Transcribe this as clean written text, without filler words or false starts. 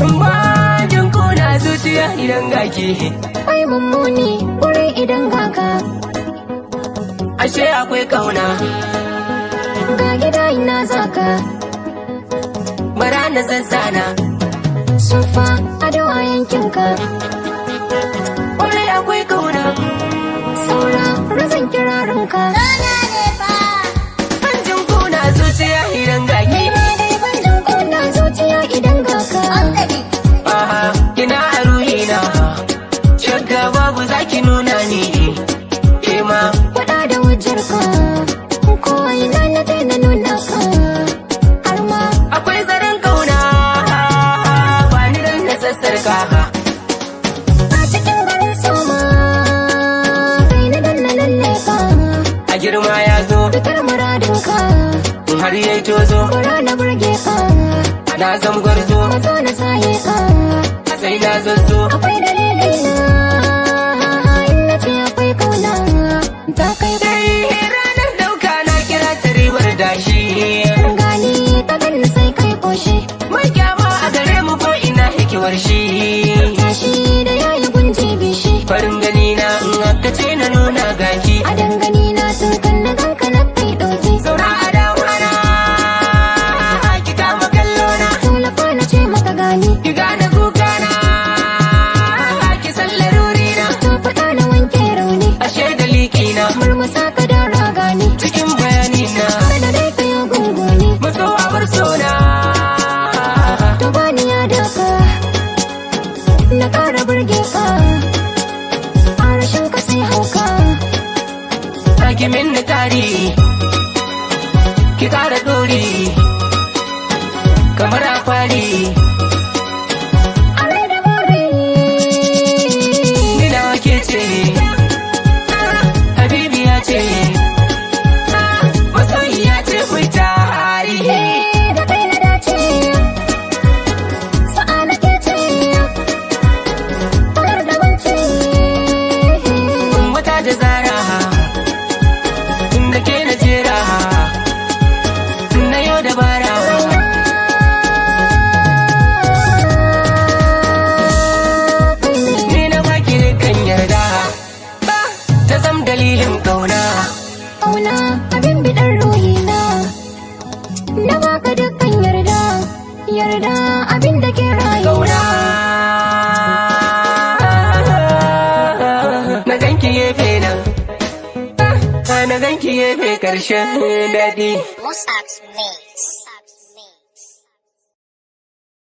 Bajin kuna zuciya idan gaki. Ai mummuni wurin idan gaka. Ashe akwai kauna. Ga gida, ina zaka? Bara na sassana. Sufa ado a yankinka. Kwarai akwai kauna. Saura razan kirarinka. Banjin kuna zuciya idan gaki. Dai banjin kuna zuciya idan gaka. Aha, kina a ruhina. Shakka babu, zaki nuna ni. Kema. Faɗa da hujjarka, ko ina na je na nuna ka har ma. Akwai zaren kauna. Ba ni dan na sassarka. A cikin garin soma kai na dan na lalle ka. A girma ya zo. Fitar muradinka. Har yayi tozo. Kura na burge ka. Na zam gwarzo. Mazo na saye ka. Sai na zazzo. Akwai dalilai na in na ce akwai kauna ta kai. Dai ranar dauka na kira ta ribar dashi. Gani ka ganni sai kai koshi. Mai kyama a gare mu ko ina hikiwar shi. Tashi da yayi gunji bishi. Farin gani na in aka ce na nuna gaki. A dangane na tun kan na ganka na kai ɗauki. Zauna a damana, ki kama kallona. Tallafa na ce maka gani. Ki gane kukana, ki san larurina. To faɗa na wanke rauni. Ashe da likina. Murmusa ka da ragani. Cikin bayani na. Kada dai ka yi gunguni. Maso abar sona. To bani ya daka na ƙara burge ka, a rashin ka sai hauka. Ki min ni tari, ki kara dori kamar a fari. A rai da buri. Ni da ke ce, Habibi ya ce, masoyiya ce ku tari. Eh, da kai na dace, sa'a na ke ce, har da wance. Wata da zara da ke na jera na yau da bara. Ni na baki dukkan yarda ta zam dalilin kauna. Kauna abin biɗar ruhina, na baka dukkan yarda, yarda abin da ke kauna. rayuwa. Na ganki gefe nan, na ganki gefe, karshen daɗi. Musab's Mix.